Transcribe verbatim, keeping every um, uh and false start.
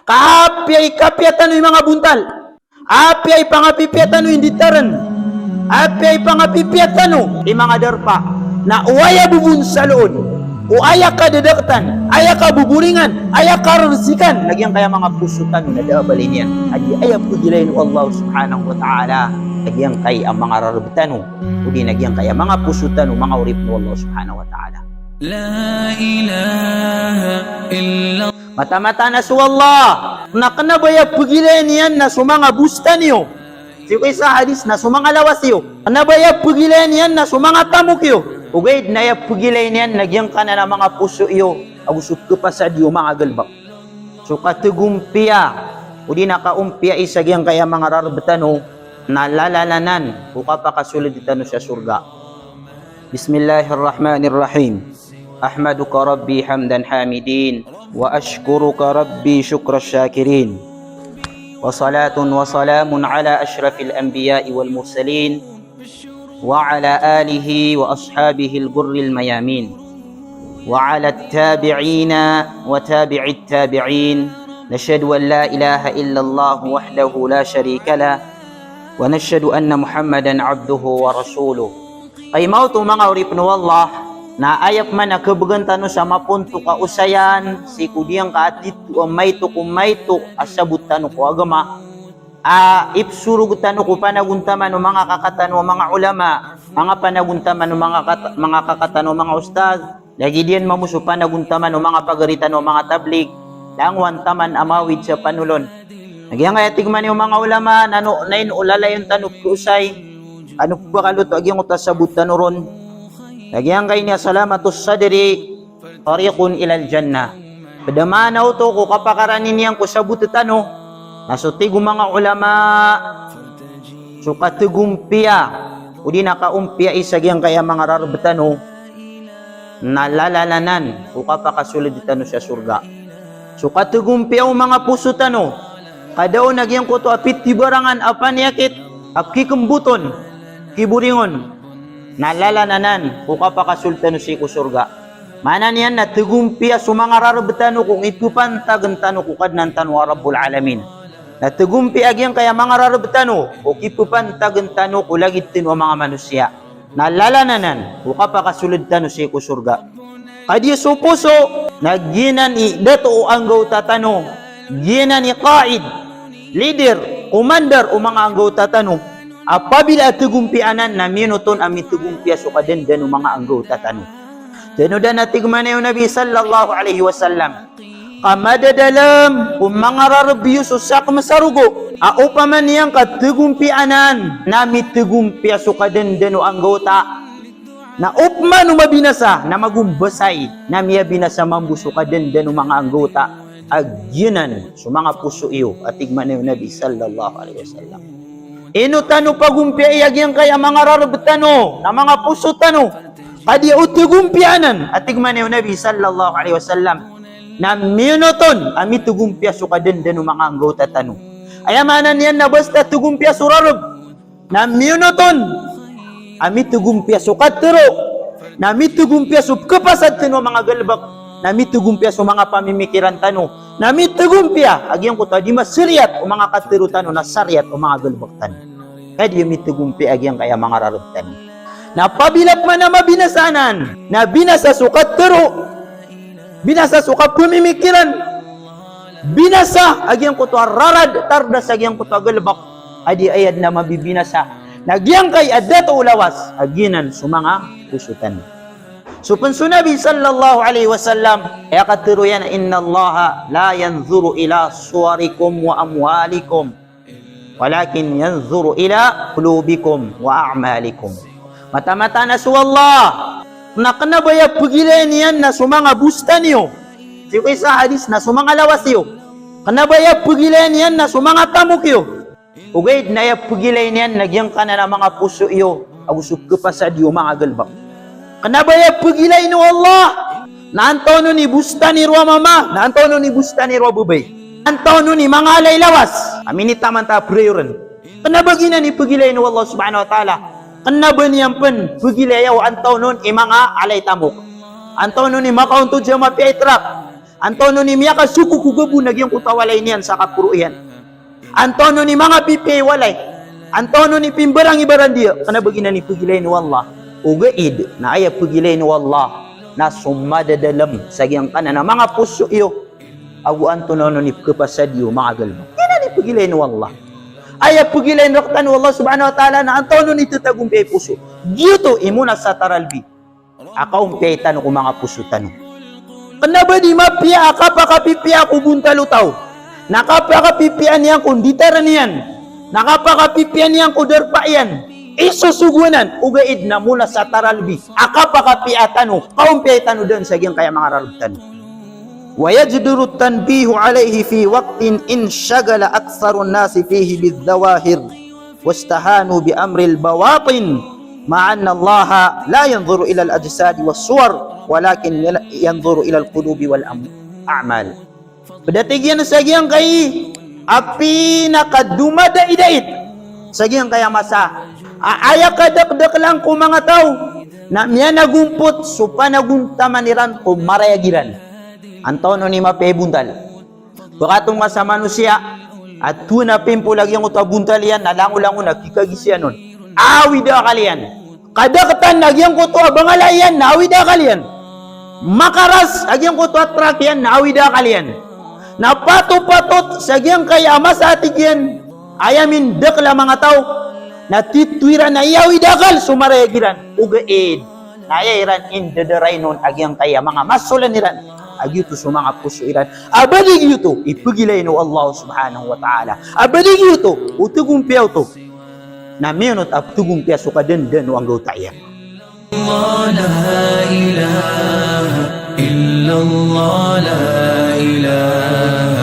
Ka apiya i kapiya tano i manga bontal, apiya i pangapipiya tano i nditaren, apiya i pangapipiya tano i manga darpa, na o aya bobonsaloon, o aya kadadaktan, aya kaboboringan, aya kareresikan, na giyangkaya manga poso tano na da a bali niyan a di aya pegilain o Allah subhanahu wa ta'ala a giyangkaya manga rareb tano, odi na giyangkaya manga poso tano, manga oripn o Allah subhanahu wa ta'ala. La ilaha illallah. Mataan-mataan a so Allah na kena ba aya pegilain iyan na so manga bostan iyo. Sii ko isa a hadis na so manga lawas iyo. Kena ba aya pegilain iyan na so manga tamok iyo. Ogaid na aya pegilain iyan na giyangkanan a manga poso iyo ago so kepasad iyo manga galebek. So kategompiya, odi na kaompiyai sa giyangkaya manga rareb tano, na lalan anan ko kapakasold tano sa sorga. Bismillahir Rahmanir Rahim. Ahmaduka Rabbi hamdan hamidin, wa ashkuruka Rabbi shukra shakirin. Wa salatun wa salamun ala ashrafil anbiya'i wal mursalin, wa ala alihi wa ashabihil ghurril mayamin, wa ala tabi'ina wa tabi'it tabi'in. Nashhadu an la ilaha illallah wahdahu la sharika lah, wa nashhadu anna Muhammadan abduhu wa rasuluh. Kaimaoto manga oripn o Allah, na aya pman a kebegan tano sa mapontok a osayan sii ko giyangka a tito a maito ko maito a sabot tano ko agama, a ipsorog tano ko panagontaman o manga kaka tano a manga ulama, manga panagontaman o manga kata-, manga kaka tano a manga ustadh, lagid iyan mambo so panagontaman o manga pagari tano a manga tablig, langowan taman a mawid sa panolon. Na giyangkaya tig man iyo manga ulama, na ino, na ino lalayon tano pkhaosay, ano pkakaloto a giyangkoto a sabot tano ron. Na giyangkaya ini a salamatus sadri tariqun ilal jannah. Pd a maana oto ko kapakarani niyan ko sabot tano, na so tig o manga ulama, so kategompiya, odi na kaompiyai sa giyangkaya manga rareb tano, na lalan anan ko kapakasold tano sa sorga. So kategompiya o manga poso tano, ka da on a giyangkoto a pitibarangan a paniyakit a kikemboton, kiboringon, na lalan anan ko kapakasold tano sii ko sorga. Maana niyan na tegompiya so manga rareb tano ko ipepantagen tano ko Kadnan tano a Rabbul Alamin. Na tegompiya a giyangkaya manga rareb tano ko ipepantagen tano ko lagid tano a manga manosiya. Na lalan anan ko kapakasold tano sii ko sorga. Ka di so poso, na giyanan i dato o anggawta tano, giyanan i qaid, leader, commander o manga anggawta tano. Apabila a tegompiya anan, na miyonot on a mitegompiya so kadandan o manga anggawta tano. Tano da na tig man iyo Nabi sallallahu alaihi wasallam, ka madadalem o manga rareb iyo so sakem sa rogo a opama niyan ka tegompiya anan na mitegompiya so kadandan o anggawta. Na opama o mabinasa, na magombasay, na miyabinasa mambo so kadandan o manga anggawta a giyanan so manga poso iyo, a tig man iyo Nabi sallallahu alaihi wasallam. Ino tano pagompiyai a giyangkaya manga rareb tano, na manga poso tano, ka di o tegompiya anan, a tig man iyo Nabi sallallahu alaihi wasallam, na miyonot on a mitegompiya so kadandan o manga anggawta tano. Aya maana niyan na basta tegompiya so rareb, na miyonot on a mitegompiya so katero, na mitegompiya so pekepasad tano a manga galebek, na mitegompiya so manga pamimikiran tano, na mitegompiya a giyangkoto a di masariyat o manga katero tano na sariyat o manga galebek tano. Ka di mitegompiya a giyangkaya manga rareb tano. Na apabila pman a mabinasa anan, na binasa so katero, binasa so kapemimikiran, binasa a giyangkoto a rarad, tardas a giyangkoto a galebek, a di aya den a mabibinasa na giyangkai a dato o lawas a giyanan so manga poso tano. So pen so Nabi sallallahu alaihi wasallam, aya katero iyan a, "Innallaha la yanzuru ila suwarikum wa amwalikum, walakin yanzuru ila qulubikum wa a'malikum." Mataan-mataan a so Allah na kena ba aya pegilain iyan na so manga bostan iyo. Sii ko isa a hadis na so manga lawas iyo. Kena ba aya pegilain iyan na so manga tamok iyo. Ogaid na aya pegilain iyan na giyangkanan a manga poso iyo ago so kepasad iyo manga galebek. Kena ba aya pegilain o Allah na antaw on i bostan i rowa mama, na antaw on i bostan i rowa bebay, antaw on i manga alay lawas a minitaman ta a prayer. Kena ba giyanan i pegilain o Allah subhanahu wa ta'ala. Kena ba niyan pen pegilaya o antaw on i manga alay tamok, antaw on i makaontod sa mapiya i trak, Antonaa on i miyakasoko ko gabo na giyangkoto a walay niyan sa kaporo iyan? Antonaa on i manga pipiya i walay? Antonaa on i pimbarang i barandiya? Kna ba giyanan i pgilayn o Allah. Ogaid na aya pgilayn o Allah na so madadalm sa giyangkanan a manga poso iyo ago antonaa on i pkhapasad iyo manga galbk. Giyanan i pgilayn o Allah. Aya pgilayn rktano o Allah subhanahu wa ta'ala na antonaa on i tatagompiya i poso. Giyoto i mona sa taralbi a kaompiyai tano ko manga poso tano. Kna ba di mapiya a kapakapipiya ko bontal o taw, na kapakapipiya niyan ko nditar iyan, na kapakapipiya niyan ko darpa iyan, isosogo anan, ogaid na mona sa taralbi a kapakapiya tano, kaompiyai tano dn sa giyangkaya manga ralb tano. ويجدر التنبيه عليه في وقت انشغل أكثر الناس فيه بالظواهر واستهانوا بأمر البواطن، مع أن الله لا ينظر إلى الأجساد والصور، ولكن ينظر إلى القلوب والأعمال. Pd a tig iyan sa giyangkai a pinakadomadait sa giyangkaya masa a aya kadakdaklan ko manga taw na miyanagompot so panagontaman iran ko marayag iran. Antonaa on i mapiya i bontal? Pkatonga sa manosiya a towan a pimpol a giyangkoto a bontal iyan na langolangon a kikagisiyan on. Awid a akal iyan. Kadaktan a giyangkoto a bangala iyan na awid a akal iyan. Makaras a giyangkoto a trak iyan na awid a akal iyan. Na patopatot sa giyangkaya masa a tig iyan, aya mindakl a manga taw na titho iran a iyawid a akal so marayag iran. Ogaid na aya iran indadarain on a giyangkaya manga masolan iran a giyoto so manga poso iran. A ba di giyoto i pgilayn o Allah subhanahu wa ta'ala. A ba di giyoto o tagompiya oto na miyonot a ptagompiya so kadandan o anggawta iyan. الله لا إله إلا الله لا إله